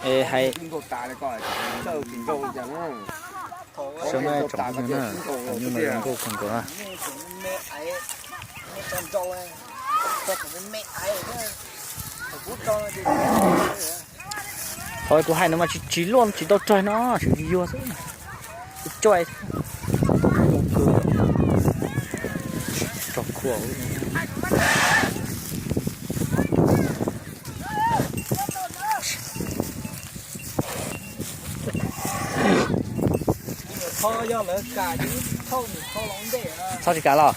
Es hais, sawv no tsoom phooj ywg na, nyuj no zoo nkauj kawg nkaus na. Thaum kuv hais no mas tsis, tsis luaj tsis tau rawg no, tsuas yuag xwb. Kuv coj, tso khuam. Txhob tsis kam los.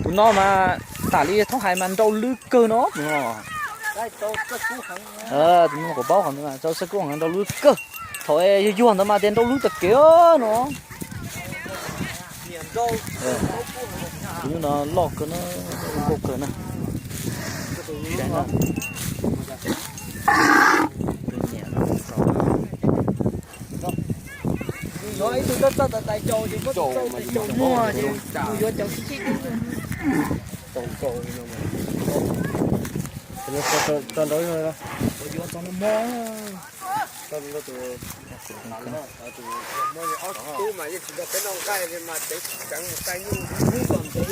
Tus no mas tam li thoob hais mas nrau lwb kawg no tus no. Tus no kuv paub qhov ntawd mas rau xab kub heev, nrau lwb kawg. Thaum yuag yuag ntawd mas tias nrau lwb tag kev no. Tus nyuj no loj kawg na, zoo nkauj kawg na. Saib na. Muaj ces yuav cov xib xib. Tso nrau yuav txog no mo. Ob tug mas yeej tsis nrog peb noj nqaij li mas tev tsis tseev mus nqaij nyuj hnub tom ntev.